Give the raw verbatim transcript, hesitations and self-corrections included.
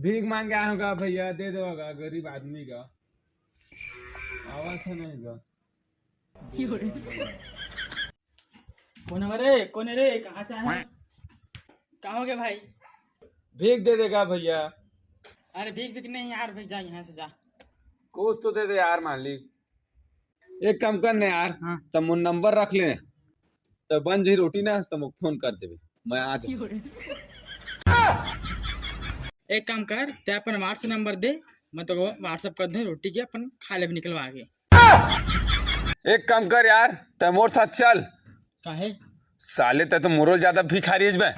भीख मांग के आए होगा भैया, दे देगा, गरीब आदमी का आवाज है नहीं का। कोन हवे रे? कोन है रे? कहाँ से आए हैं? का हो गया भाई? भीख दे देगा भैया। अरे भीख भीख नहीं यार, भीख जा यहाँ से, जा। कुछ तो दे दे यार मालिक। एक काम कर ना यार, हाँ। त मोर नंबर रख ले, त बन जाही रोटी ना, त मोके फोन कर देबे, मैं आ जाऊँ। एक काम कर, तैं अपन WhatsApp नंबर दे, मैं तो WhatsApp कर दूँ रोटी के, अपन खा लेबे निकलवा के। एक काम कर यार, तैं मोर साथ चल। काहे? साले तैं तो मोरो ज्यादा भिखारी हस बे।